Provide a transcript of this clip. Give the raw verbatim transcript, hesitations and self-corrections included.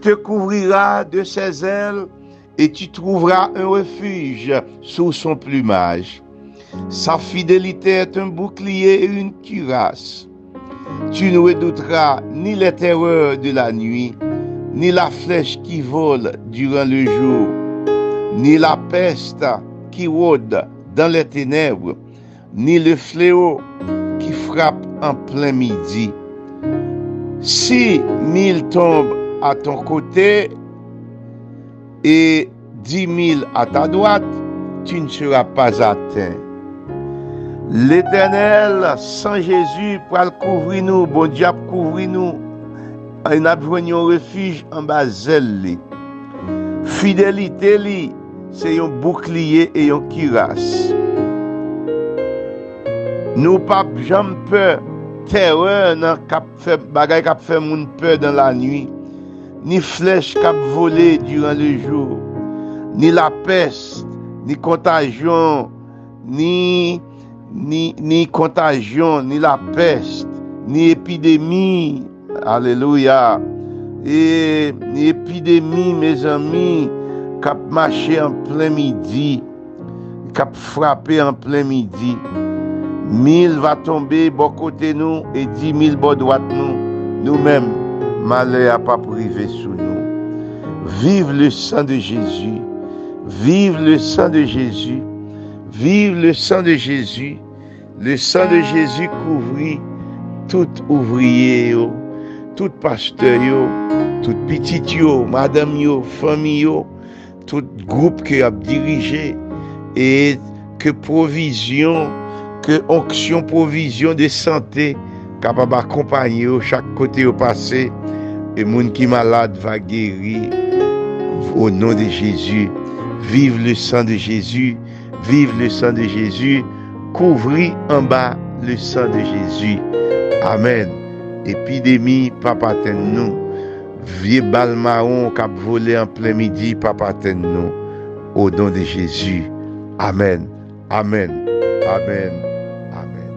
te couvrira de ses ailes et tu trouveras un refuge sous son plumage. Sa fidélité est un bouclier et une cuirasse. Tu ne redouteras ni les terreurs de la nuit, ni la flèche qui vole durant le jour, ni la peste qui rôde dans les ténèbres, ni le fléau qui frappe en plein midi. Si mille tombent à ton côté et dix mille à ta droite, tu ne seras pas atteint. Letènèl, san Jezi, pral kouvri nou, Bondye ap kouvri nou, e n ap jwenn yon refij anba zèl li. Fidelite li se yon boukliye e yon kiras. Nou p ap janm pè tèrè nan k ap fè, bagay k ap fè moun pè dan lanwi, ni flèch k ap vole diran lejou, ni lapès, ni kontajyon, ni, ni, ni kontajyon, ni lapès, ni epidemi. Alelouya. E ni epidemi, mezanmi, k ap mache an plen midi, k ap frape an plen midi. Mil va tonbe bò kote nou e di mil bò dwat nou. Nou menm, malè a p ap rive sou nou. Vive le sang de Jésus. Vive le sang de Jésus. Vive le sang de Jésus. Le sang de Jésus kouvri tout ouvriye yo, tout pastè yo, tout pitit yo, madanm yo, fanmi yo, tout gwoup ke y ap dirije, e ke pwovizyon, ke onksyon pwovizyon de sante kapab akonpanye yo chak kote yo pase, e moun ki malad va geri. Au nom de Jésus, vive le sang de Jésus, vive le sang de Jésus, kouvri anba le sang de Jésus. Amèn. Epidemi p ap atenn nou. Vye bal mawon k ap vole an plen midi p ap atenn nou. O non de Jezi. Amèn. Amèn. Amèn. Amèn.